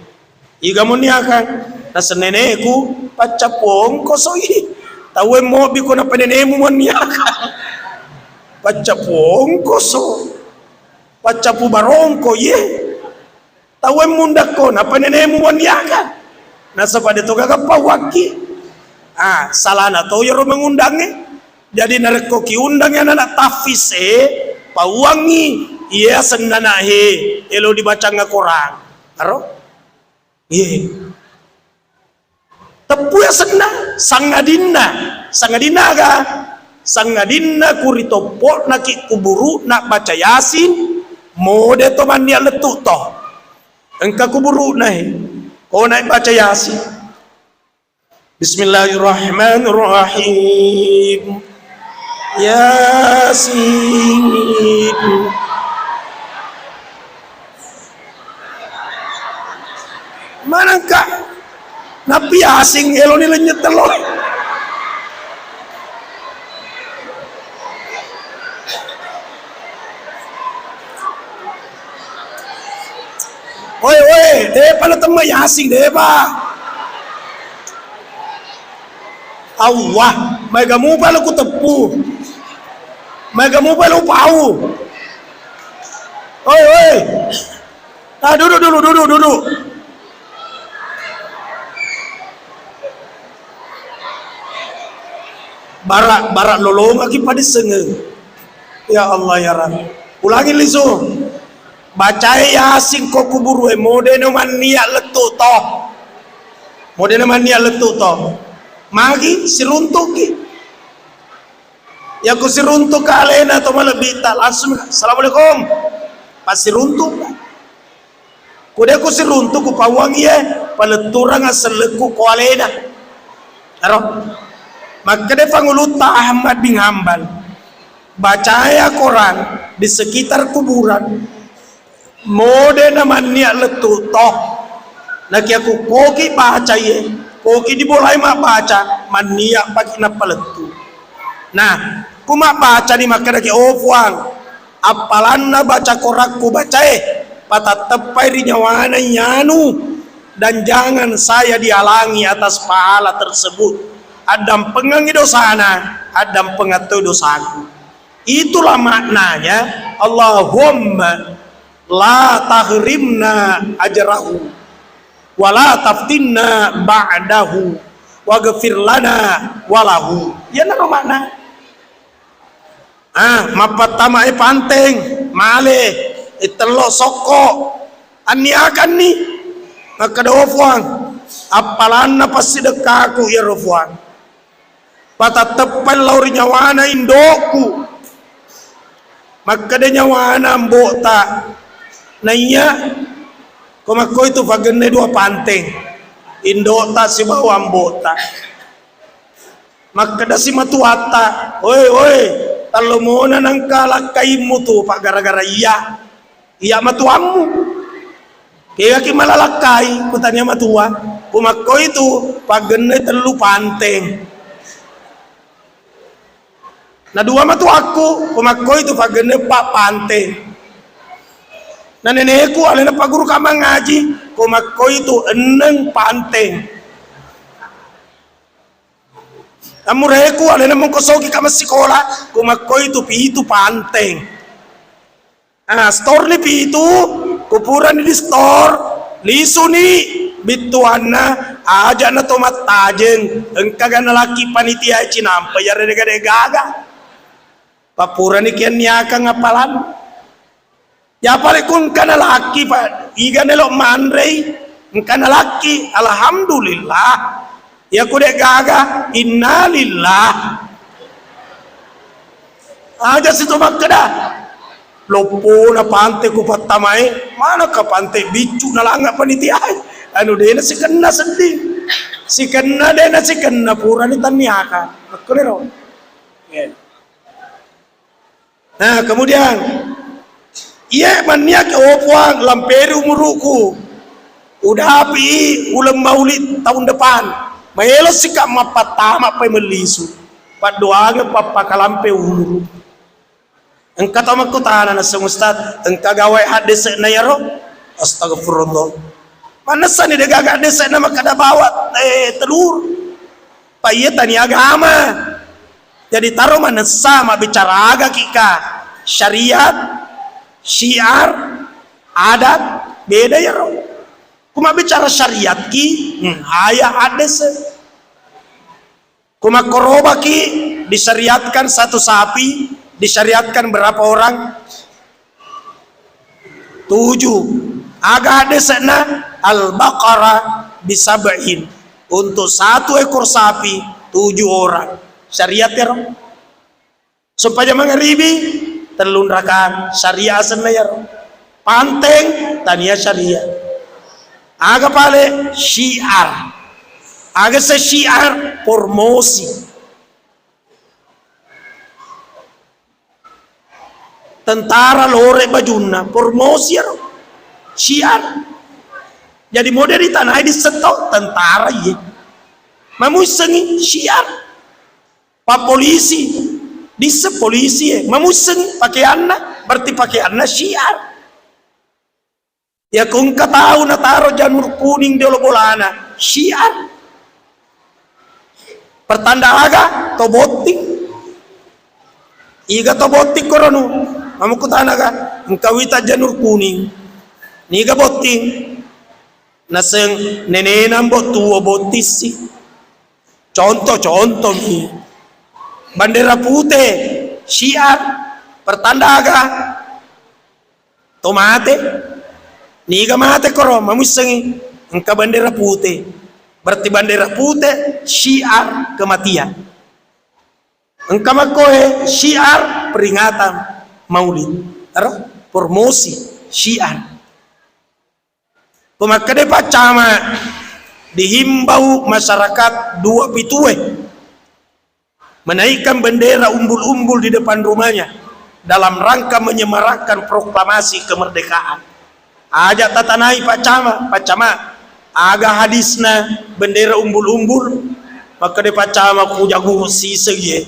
Iga monniakang? Naseng neneku, paccapu ongkoso i. Tauwe mobi ko nappa nenemu monniakang. Paccapu ongkoso. Paccapu barongko, iye. Tauwe mundakko, nappa nenemu monniakang. Nasaba de to gaga pauakki. Ah, salana to iyaro mengundangnge. Jadi narekko kiundangngi anak-anak tahfiz e, pauangngi, iye asenna anak e, elo dibacang Korang. Aro? Iye. Teppu asenna, sangadinna. Sangadinna aga? Sangadinna ku ri toppo'na ki kuburu'na baca Yasin, mode to mannia lettu' to. Engka kuburu'na e, ko nai baca Yasin. Bismillahirrahmanirrahim. Yasin. Manengka? Nappi Yasin eloni lenyet tello. Oi, oi, depa natemma Yasin, depa. Allah, maega mupa lo kuteppu. Maega mupa lo pau. Oi, oi. Ah, duduk dulu, duduk, duduk. Bara, bara lolongaki padissengeng. Ya Allah, ya Rabb. Ulangi lisu. Bacae Yasin ko kuburue, modeno mannia lettu to. Modeno mannia lettu to. Magi siruntuki. Yako siruntuk alena to malebbitta, langsung, "Assalamualaikum." Passiruntuk. Ko de ko siruntuk, ku pauang iye, paletturang asellekku ko alena. Ero. Makkeda Pangulutta Ahmad bin Hambal, "Bacaya Quran di sekitar kuburan, modena mannia lettu to. Nakiya ku koki baca iye, koki dibolai mabbaca, mannia paki nappa lettu." Nah, ku mabbacani makkedaki, "Oh Puang, Appalanna baca korakku bacae, patatteppai ri nyawana iyanu, dan jangan saya dihalangi atas pahala tersebut. Addampengengngi dosana, addampengettoi dosaku. Itulah maknanya, Allahumma la tahrimna ajrahu, wa la taftinna ba'dahu, waghfir lana wa lahu. Iyanaro makna. Ah, mappattamae panteng, male, ittello sokko, anniakanni, makkeda, "Oh Fuang, appalanna passidekkaku iyaro Fuang. Patatteppai lao ri nyawana indo'ku." Makkeda nyawana ambo'ta, "Naiya, ko makkoitu pagennai dua panteng, indo'ta sibawa ambo'ta." Makkedasi matuatta, "Oe, oe, tallomona nengka lakkaimmu tu, paggara-gara iya, iya matuammu. Kegaki malalakkai, kutania matua, kumakkoitu paggennai tellu panteng. Na dua matuakku, kumakkoitu paggennai eppa panteng. Na neneku alena pagguruka mangaji, kumakkoitu enneng panteng. Amureku alena mengkosokika massikola, kumakkoitu pitu panteng. Ah, store ni pitu, kupurani di store, lisuni bittuanna, ajana to mattajeng, engkaga nalaki panitia cinampa, iyarega-dega gaga. Pappurani kianniakang appalan. Ya pale ku engka nalaki, Pak, iga nelo manrei, engka nalaki, alhamdulillah. Ya ku de gaga, innalillah. Aja situ makkeda, "Loppona pante ku pattamae, manaka pante biccu nalanga panitiae." Anu dena sikenna sedding. Sikenna dena sikenna purani tanniaka. Makkuniro. Ya. Nah, kemudian, iya manniaki, "Oh Puang, lamperi umuruku. Udapi uleng maulid tahun depan. Maelo sika mappattama pai mellisu. Paddoangeng pappakalampe umuru." Engka tau makkutana, "Naseng Ustaz, engka gawai haddese'na iyaro?" Astagfirullah. Manessani degaga haddese'na makkada bawat, eh, telur. Pa iya tania agama. Jadi taro manessa mabbicara agaki ka, syariat, syiar, adat, beda iyaro. Ku mabbicara syariat ki, hmm, ayat hadis. Ku makkorobaki disyariatkan satu sapi, disyariatkan berapa orang? Tujuh. Aga haddese'na? Al-baqarah bisab'in. Untuk satu ekor sapi, tujuh orang. Syariat ero. Supaya mangaribi, tellung rakaat. Syariat asenna ero. Panteng, tania syariat. Aga pale? Syiar. Aga se syiar? Promosi. Tentara lore bajunna, promosi ero. Syiar. Jadi mode ritanai disseng tau tentara iye. Mamuissengi syiar. Pa polisi, disseng polisi e. Mamuissengi pakeanna, berarti pakeanna syiar. Yako engka tau nataro janur kuning di olo bolana, syiar. Pertanda aga? To botting. Iga to botting koronu? Mamukkutana ga? Engka wita janur kuning. Niga botting? Naseng nenena mbok tuo bottissi. Contoh-contoh mi. Bandera pute, syiar. Pertanda aga? To mate. Niga mate koro, mamuissengi. Engka bandera pute. Berarti bandera pute syiar kematian. Engka makkoe syiar peringatan maulid. Ero promosi syiar. Ko makkeda paccama, dihimbau masyarakat dua pitue menaikkan bendera umbul-umbul di depan rumahnya dalam rangka menyemarakkan proklamasi kemerdekaan. Aja tatanai paccama, paccama, aga hadisna bendera umbul-umbul? Makkeda paccama, ku jago siseng ye.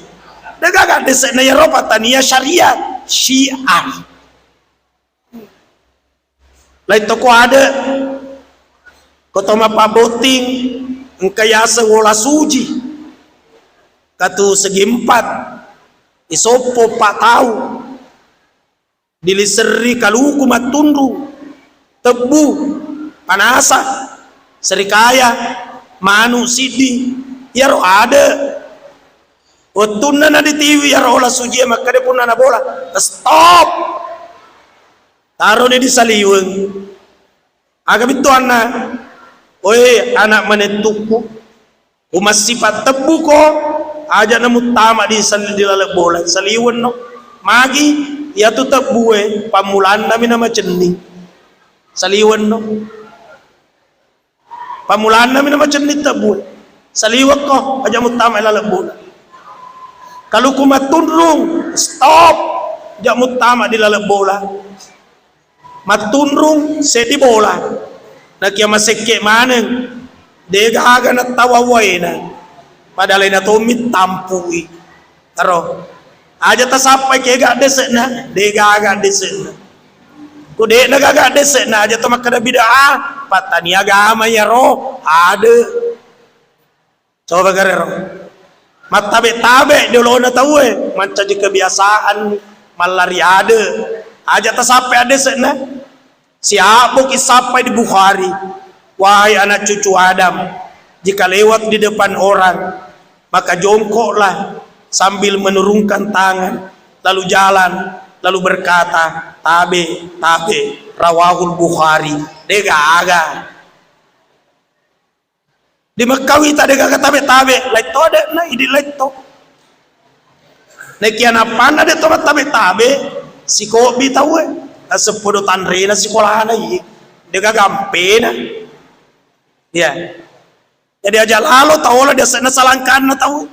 Degaga dese'na yaro patania syariat. syiar. Lain toko ade, ko to mappabotting, engka yaseng wola suji, katu segi empat, isoppo empat tau, diliserri kaluku mattunrung, tebbu, panasa, serikaya, manu siddi, iyaro ade. Wettunna naditiwi iyaro wola sujie makkeda punna nabola, stop. Taroni di saliweng. Aga bittuanna? Oe, anak manettukku, umassipa tebbuko, aja namuttama di sal-, di laleng bola, saliwenno. Magi? Iyatu tebbue pammulannami namacenning. Saliwenno. Pammulannami namacenning tebbue. Saliwekko, aja muttama laleng bola. Kaluku mattunrung, stop, aja muttama di laleng bola. Mattunrung seddi bola. Nakia masekke maneng, degaga nattawa waena. Padahal ena tommi tampui. Ero. Aja tasappai kega dese'na, degaga dese'na. Ku de'na gaga dese'na, aja to makkeda bid'ah, pattani agama iyaro, ade. Coba garero. Mattabe-tabe di olona tauwe, mancaji kebiasaan mallari ade. Aja tasappai adese'na. Siabboki sappai di Bukhari, "Wahai anak cucu Adam, jika lewat di depan orang, maka jongkoklah sambil menurunkan tangan, lalu jalan, lalu berkata, 'Tabe, tabe.'" Rawahul Bukhari. Degaga. Di Mekka wita degaga tabe-tabe, laitto ade'na, idi laitto. Naekia nappanna de to mattabe-tabe, sikobbi tauwe, naseppodo tanrena sikolana iye, degaga ampena. Iya. Jadi aja lalo taola diasenna salangkanna tauwe.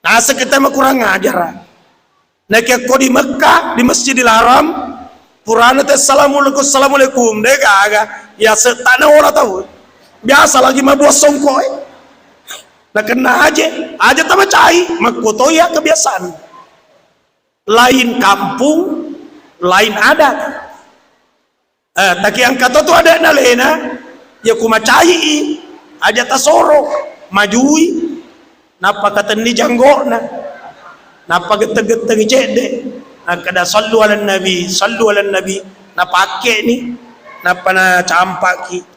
Naseng kita makurang ajara. Naekia ko di Mekka, di Masjidil Haram, purana te assalamualaikum, assalamualaikum, degaga, ya settana ola tau. Biasa lagi mabbuang songko e. Nakenna aje, aja tamacai, makkotoi ya kebiasaan. Lain kampung, lain adat. Eh, takiangka to tu ade'na alena, ya ku macai i, aja tasoro, majui, nappa katenni janggo'na, nappa getteng-gettengi cedde, nakkeda, "Sallu ala nabi, sallu ala nabi," napakkeni, nappa nacampaki.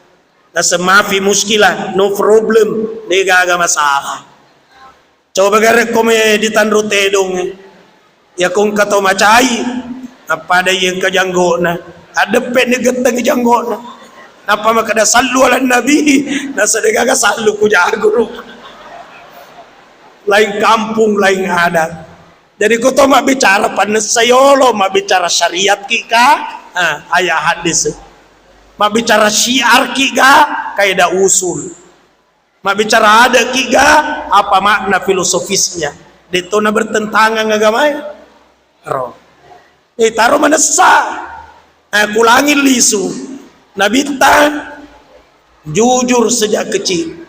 Naseng, "Mafi muskilah, no problem, degaga masalah." Coba garekko me ditanru tedong, ya ko engka to macai, nappada iya engka janggo'na, addeppe ni gettengi janggo'na, nappa makkeda, "Sallu ala nabi," nasa degaga sallu ku jaguru. Lain kampung, lain adat. Jadi ko to mabbicara pannessa yolo, mabbicara syariat ki ka, ah, ayat hadis. Mabbicara syiar ki ga, kaidah usul. Mabbicara adat ki ga, apa makna filosofisnya? Detto na bertentangan agamae. Ro. Eh, taro manessa. Eh, kulangi lisu. Nabitta jujur sejak kecil.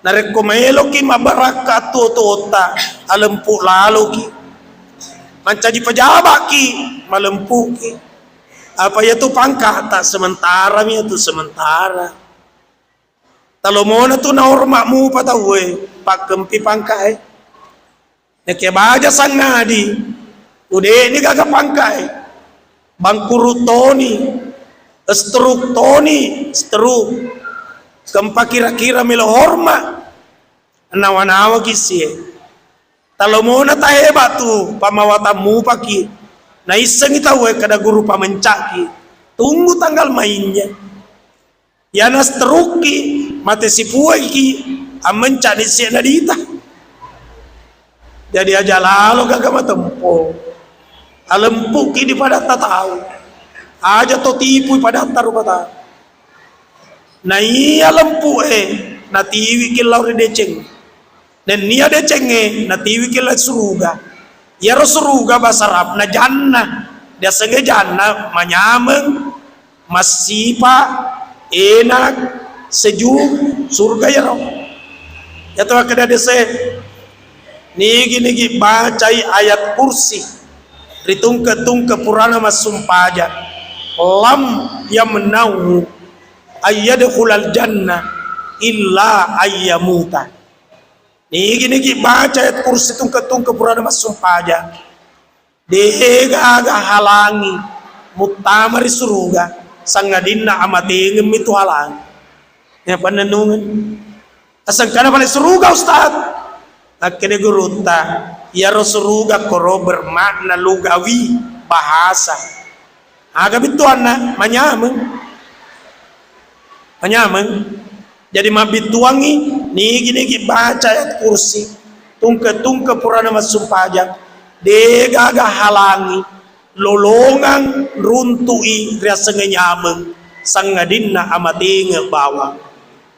Narekko maeloki mabbarakka tuo-tuotta, alempu laloki. Mancaji pejabat ki, malempuki. Apa iyatu pangkata sementara mi iyatu sementara. Talomona tu na hormat mupa tauwe, pakkempi pangkae. Nekke baja sangadi, udeni gaga pangkae. Bangkuru toni, stroke toni, stroke. Kempa kira-kira melo hormat. Nawa-nawa ki sie. Talomona taheba tu pamawatang mupaki. Naissengi tauwe kada guru pamencaki. Tunggu tanggal mainnya. Iyana seterukki, mate sipuaiki, ammenca nissi nadita. Jadi aja lalo gaga matempo. Alempuki di padatta tau. Aja to tipui padatta rupa tau. Na iya lempu e, natiwiki lao ri deceng. Nennia decengnge natiwiki lao suruga. Iyaro suruga basa Arabna jannah. Diasengnge jannah manyameng, massipa, enak, sejuk, surga iyaro. Iyatu makkeda dese, nigi-nigi bacai ayat kursi ri tungke-tungke purana massumpajang, lam yamna'hu ayyadkhulal jannah illa ayyamuta. Nigi-nigi baca ayat kursi tungke-tungke purana massumpajang, degaga halangi muttama ri suruga, sangadinna amatengemmi tu halangi. Ya, pannennungeng. Asengkana pale suruga, Ustaz. Akkede gurutta, iyaro suruga koro bermakna lugawi, bahasa. Aga bittuanna? Manyameng. Manyameng. Jadi mabbittuangngi nigi-nigi baca ayat kursi, tungke-tungke purana massumpajang, degaga halangi lolongang runtu'i riasengnge nyameng, sangadinna amatenge bawang.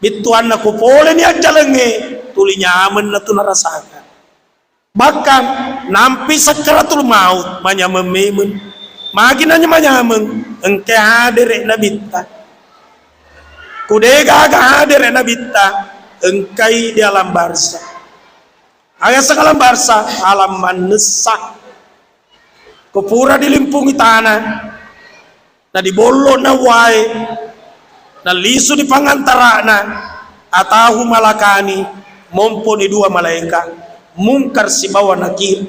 Bittuanna ko poleni ajjalengnge, tuli nyamenna tu narasakang. Bahkan nampi sakkaratul maut, manyameng memeng. Magi nanya manyameng? Engkai hadere Nabitta. Ku degaga hadere Nabitta, engkai di alam barzah. Aga seng alam barzah? Alam mannessa. Ko pura dilimpungi tana, nadibollo na wae, nalisu di pangantara'na, atahu malakani, momponi dua malaeka, Mungkar sibawa Nakir.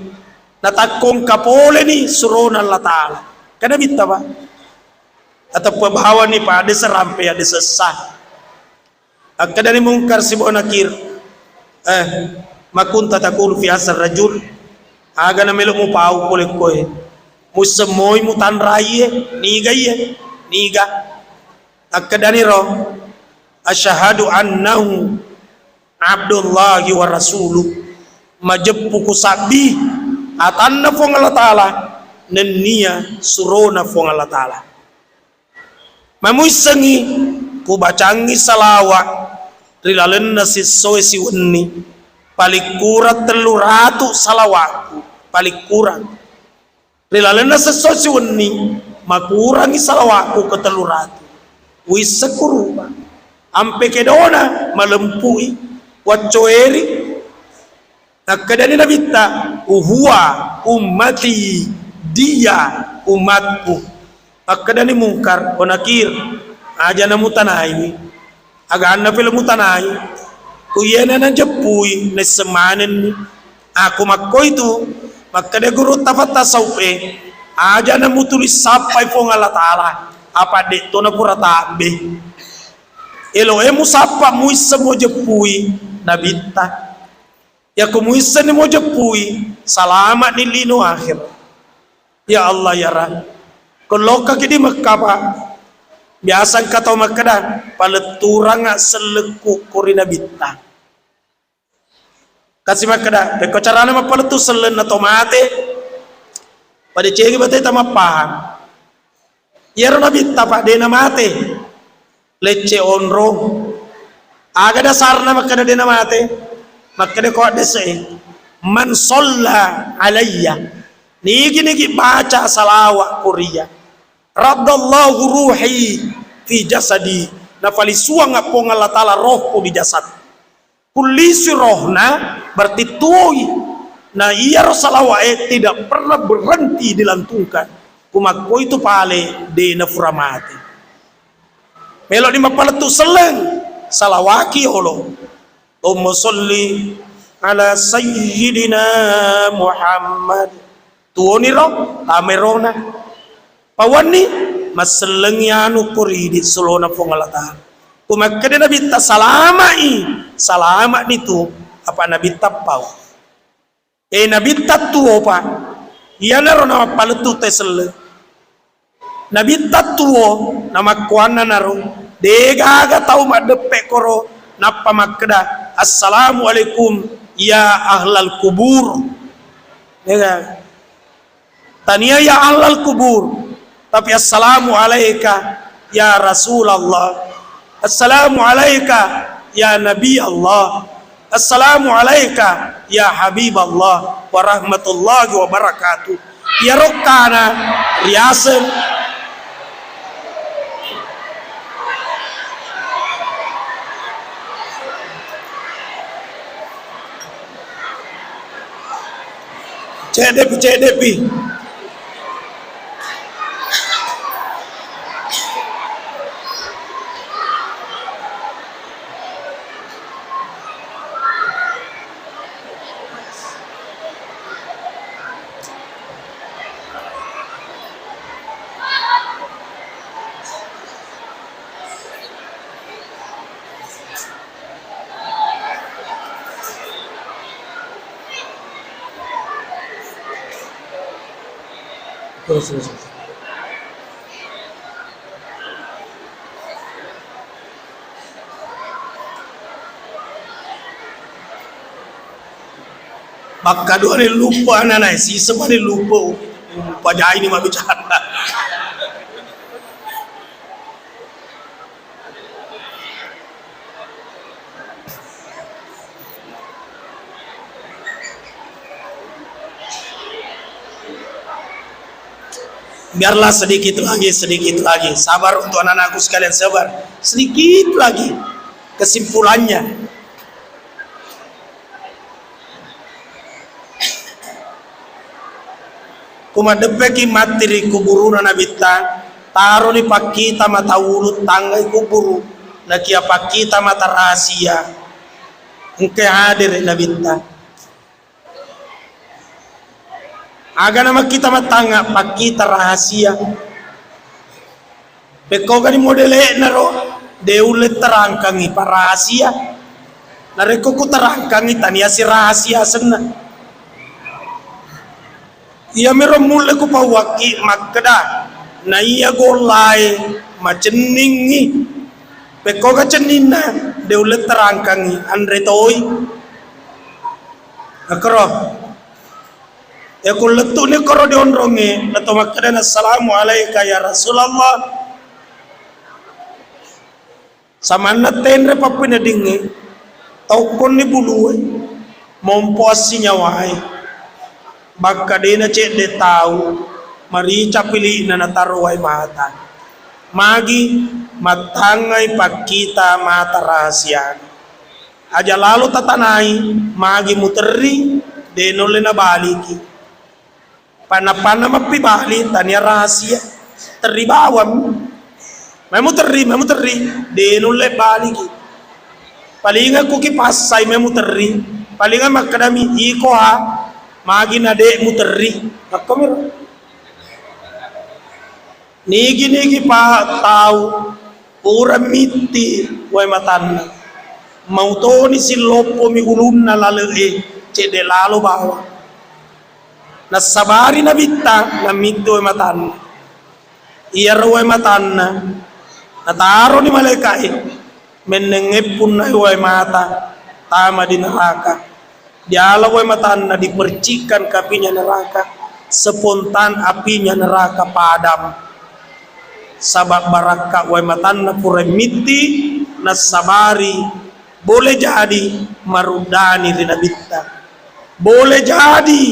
Natakkongka poleni surona Allah Ta'ala. Kada bitta, Pak. Atau pebawani, Pak, ade serampe, ade sessa. Akkedani Mungkar sibawa Nakir, "Eh, ma kunta taqulu fi hadzal rajul? Aga namelo mupau pole koe? Muisseng moi mutanraiye, niga iye? Niga?" Akkedani ro, "Asyhadu annahu abdullahi wa rasuluh." Majeppu kusabbi atanna Puang Allah Ta'ala, nennia surona Puang Allah Ta'ala. Mamuissengngi kubacangngi salawa ri lalenna sessoe siwenni, paling kurang tellu ratu salawakku, paling kurang. Ri lalenna sessoe siwenni, makurangngi salawakku ke tellu ratu. Uisseng kuruba. Ampe kedona malempui, waccoeri. Akkedani Nabitta, "Uhuwa ummati, dia umatku." Akkedani Mungkar, "O Nakir, aja namutanaiwi. Aganna pele mutanai? Ku iyena najeppui, naisseng manenni." Aku makkoitu, makkeda gurutta Fatta Saupe, "Aja namutuli sappai Puang Allah Ta'ala, apa de' to napura tabbe. Eloe musappa muisseng mujeppui Nabitta." Yakko muissenni mujeppui, salama'ni lino akhirat. Ya Allah, ya Rabb. Ko lokkaki di Mekkah, Pak. Biasa engka tau makkeda, "Paletturanga sellekku ko ri Nabitta." Kasi makkeda, "Pekko carana mappalettu sellenna to mate?" Padecengi bateta mappahang. Iyaro Nabitta, Pak, de' namate. Lecce onrong. Aga dasarna makkeda de' namate? Makkeda ko addese'e, "Man shalla alayya," nigi-nigi baca salawa ko ria, "raddallahu ruhi fi jasadi," nafalisuang Puang Allah Ta'ala rohku di jasad. Kullisui rohna, berarti tuoi. Na iyaro salawa'e tidak pernah berhenti dilantungkan. Kumakkoitu pale de' nafura mate. Melo ni mappalettu selleng, salawaki yolo. Allahumma sholli ala sayyidina Muhammad. Tuoniro, tamai rona. Pawanni, massellengi anu ko ridi solona Puang Allah Ta'ala. Ko makkeda Nabitta, "Salama'i, salama'ni tu," apa Nabitta pau. Eh, Nabitta tuo, Pak. Iyanaro namappalettu te selleng. Nabitta tuo, namakkuannana ro, degaga tau maddeppe koro, nappa makkeda, "Assalamualaikum ya ahlal kubur." Degaga. Tania ya ahlal kubur, tapi assalamu alaika ya Rasulullah, assalamu alaika ya Nabi Allah, assalamu alaika ya Habib Allah wa rahmatullahi wa barakatuh. Iyarokkana riaseng. Ceddepi, ceddepi. Makkaduani lupa anana, siseng mani lupa, upajaini mabbicara. Biarlah sedikit lagi, sedikit lagi. Sabar untuk anak-anakku sekalian, sabar. Sedikit lagi. Kesimpulannya, ko maddeppeki matti ri kuburuna Nabitta, taroni pakkita mata ulu, tangngai kuburu, nakia pakkita mata rahasia, engkai hadere Nabitta. Aga namakkita mattangnga, pakkita rahasia. Pekkogani modele'na ro, de ulle terangkangi, pa rahasia. Narekko kuterangkangi, tania si rahasia asenna. Iyamiro mulle kupauwakki makkeda, naiya gollae macenningngi. Pekkoga cenninna, de ulle terangkangi, anre toi. Akkoro. Iya ko lettu'ni koro dionrongnge, nato makkedana, "Assalamu alaika ya Rasulullah." Samanna tenre pappeneddingnge, tokkonni bulue, mompo assinyawae. Bakka dena cedde tau, marica pili'na nataro wae mata. Magi mattangngai pakkita mata rahasiana. Aja lalo tatanai, magi muterri, de nulle nabaliki. Panna-panna mappibali, tania rahasia. Terri bawang. Memu terri, memu terri, de nulle baliki. Palinga kuki passai memu terri. Palinga makkedami, "Iko ha, magi na de muterri." Makkomiro. Nigi-nigi pa tau pura mitti wae matanna. Mautoni silloppomi ulunna lale'e, cedde lalo bawang. Nassabari Nabitta, nammitti wae matanna. Iyaro wae matanna nataroni malaeka'e. Mennengnge punnai wae mata tama di neraka. Diala wae matanna, dipercikkan ke apinya neraka, sepontan apinya neraka padam. Saba' barakka wae matanna pura mitti, nassabari, boleh jadi maruddani ri Nabitta. Boleh jadi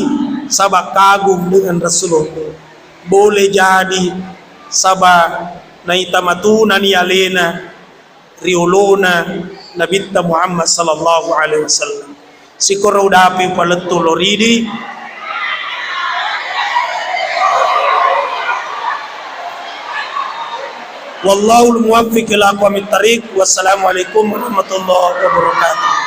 saba' kagum dengan Rasulullah. Boleh jadi saba' naita matunani alena ri olona Nabitta Muhammad sallallahu alaihi wasallam. Sikoro udapi palettu loridi. Wallahul muwaffiq ila aqwamit thariq. Wassalamualaikum warahmatullahi wabarakatuh.